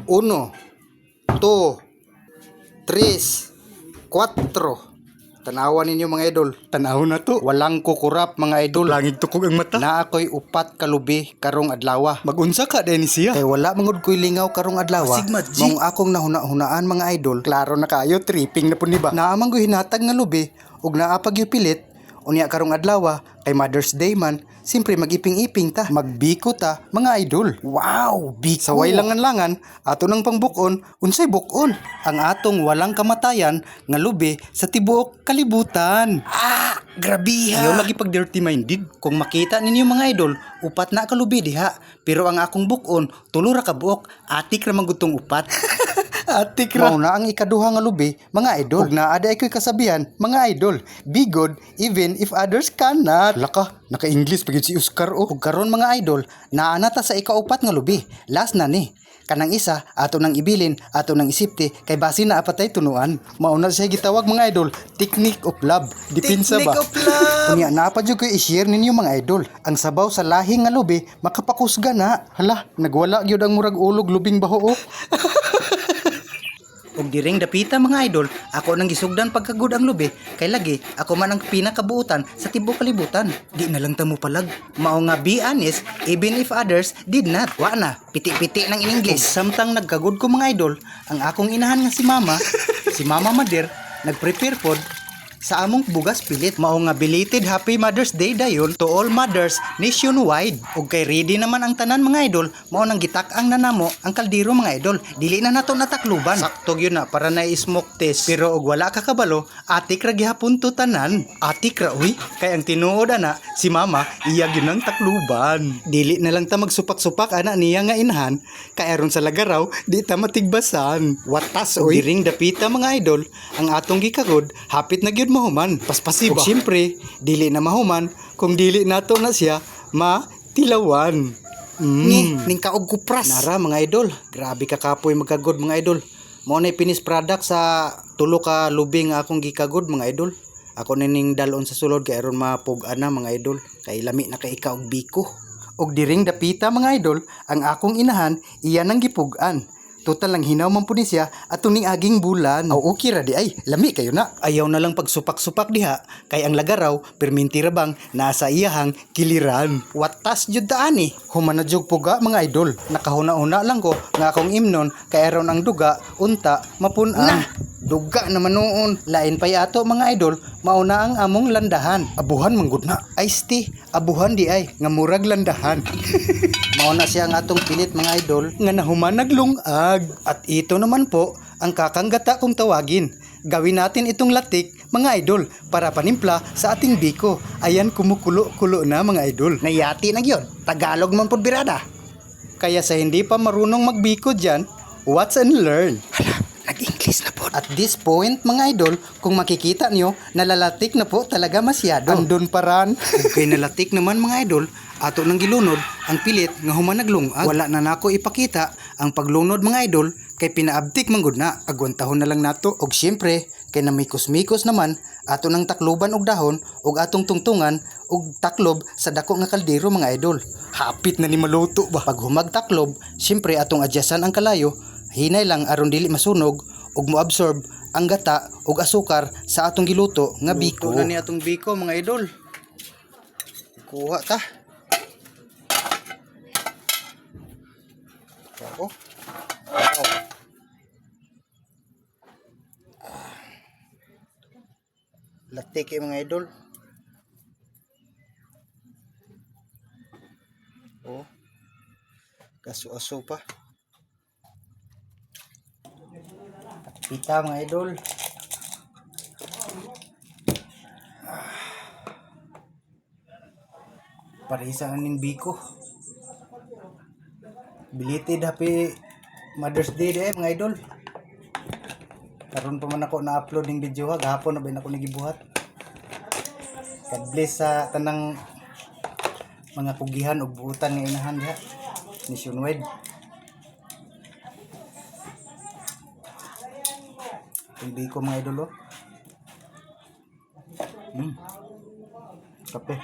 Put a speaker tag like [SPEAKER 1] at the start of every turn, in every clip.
[SPEAKER 1] Uno, two, tres, kwatro. Tanawa ninyo, mga idol.
[SPEAKER 2] Tanaw na to.
[SPEAKER 1] Walang kukurap, mga idol.
[SPEAKER 2] Langig tukog ang mata.
[SPEAKER 1] Naa ko'y upat kalubi karong adlaw.
[SPEAKER 2] Magunsa ka din siya.
[SPEAKER 1] Kay wala mangud ko'y lingaw karong adlaw.
[SPEAKER 2] Sigma G.
[SPEAKER 1] Maong akong nahuna-hunaan, mga idol. Klaro na kayo, tripping na pud ni ba. Naa man ko'y hinatag nga lubi ug naa pa gyud pilit. Unya karong adlaw kay Mother's Day man, siyempre mag-iping-iping ta, magbiko ta, mga idol. Wow, biko. Sa way langan-langan, ato nang pangbukon, unsay bukon? Ang atong walang kamatayan nga lubi sa tibuok kalibutan. Ah, grabiha.
[SPEAKER 2] Ayaw lagi pag dirty minded.
[SPEAKER 1] Kung makita ninyo, mga idol, upat na kalubi diha. Pero ang akong bukon, tulo ra ka buok, atik ra man gud tong upat.
[SPEAKER 2] Atik ra.
[SPEAKER 1] Mao na ang ikaduha nga lubi, mga idol. Ug naa diay ko'y kasabihan, mga idol, be good even if others cannot.
[SPEAKER 2] Laka, naka-English pa gyud si Oscar oh.
[SPEAKER 1] Ug karon, mga idol, naa na ta sa ikaupat nga lubi. Last na ni. Kanang isa, ato nang ibilin, ato nang isipte, kay basi na apatay tunuan. Mao na siya gitawag, mga idol, technique of love. Dipinsa ba?
[SPEAKER 2] Technique of love.
[SPEAKER 1] Unya naa pa jud ko'y i-share ninyo, mga idol. Ang sabaw sa lahing nga lubi makapakusga na.
[SPEAKER 2] Hala, nagwala gyud ang murag ulog lubing baho oh.
[SPEAKER 1] Ug diring dapita, mga idol, ako nang gisugdan pagkagud ang lubi kay lagi ako man ang pinakabuutan sa tibuok kalibutan. Di na lang ta mo palag. Mao nga be honest even if others did not. Wa na, piti-piti ng in English. Ug samtang nagkagud ko, mga idol, ang akong inahan nga si Mama, si Mama Mader, nagprepare pod sa among bugas pilit. Mao nga belated Happy Mother's Day dayon to all mothers nationwide. Ug kay ready naman ang tanan, mga idol, mao nang gitak-ang na namo ang kaldero, mga idol. Dili na nato natakluban. Sakto gyud na para na smoke test. Pero og wala ka kabalo, atik ra gihapon to tanan. Atik ra uy, kay ang tinuod ana si Mama iya gyud nang takluban. Dili na lang ta magsupak-supak ana niya nga inahan kay aron sa lagaraw di ta matigbasan. Watas oy. Diring dapita, mga idol, ang atong gikagod hapit na gyud mahuman. Paspasi ba? Ug siyempre, dili na mahuman kung dili nato na siya matilawan. Ni, ning kaog kupras. Nara, mga idol, grabe ka kapoy magkagod, mga idol. Mao na finish product sa tulo ka lubi nga akong gikagod, mga idol. Ako na ning dalon sa sulod kay aron mapug-an na, mga idol. Kay lami na kay ikaw og biko. Og diring dapita, mga idol, ang akong inahan iya nang gipug-an. Total lang hinaw man pud ni siya ato ning aging bulan. Aw, okay ra di ay, lami kayo na. Ayaw na lang pagsupak-supak diha kay ang lagaraw perminti ra bang nasa iyahang kiliran. Watas jud ta ani. Human na jud puga, mga idol. Nakahuna-huna lang ko nga akong imnon kay aron ang duga unta mapun-an. Duga naman noon. Lain pay ato, mga idol, mauna ang among landahan. Abuhan manggud na. Ice tea, abuhan di ay nga murag landahan. Mao na siya ang atong pilit, mga idol, nga nahuman naglungag. At ito naman po ang kakanggata kung tawagin. Gawin natin itong latik, mga idol, para panimpla sa ating biko. Ayan, kumukulo-kulo na, mga idol. Nayati na gyud. Tagalog man pud birada. Kaya sa hindi pa marunong magbiko dyan, watch and learn. Hala, nag-English na po. At this point, mga idol, kung makikita nyo, nalalatik na po talaga masyado. Andun paran. Okay, nalatik naman, mga idol, ato nang gilunod ang pilit nga human naglungag. Wala na nako ipakita ang paglunod, mga idol, kay pinaabtik manggod na. Agwantahon na lang nato. Og siyempre, kay namikos-mikos naman, ato nang takluban og dahon og atong tungtungan og taklob sa dako nga kaldero, mga idol. Hapit na ni maluto ba. Pag humag taklob, siyempre atong adyasan ang kalayo, hinay lang aron dili masunog ug moabsorb ang gata ug asukar sa atong giluto nga biko.
[SPEAKER 2] Luto na ni atong biko, mga idol.
[SPEAKER 1] Kuha ta. Oh. Wow. Latik eh, mga idol. Oh. Kaso-aso pa. Pita, mga idol. Parisa ning biko. Belated Happy Mother's Day eh, mga idol. Karon pa man ako na-upload ning video ha, gahapon na ba ako nagibuhat. God bless sa tanang mga kugihan ug buutan nga inahan diha nationwide. Itong biko, mga idol, oh. Kape.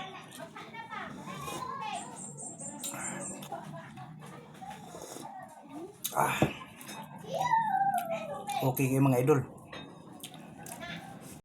[SPEAKER 1] Ah. Okay kay, mga idol.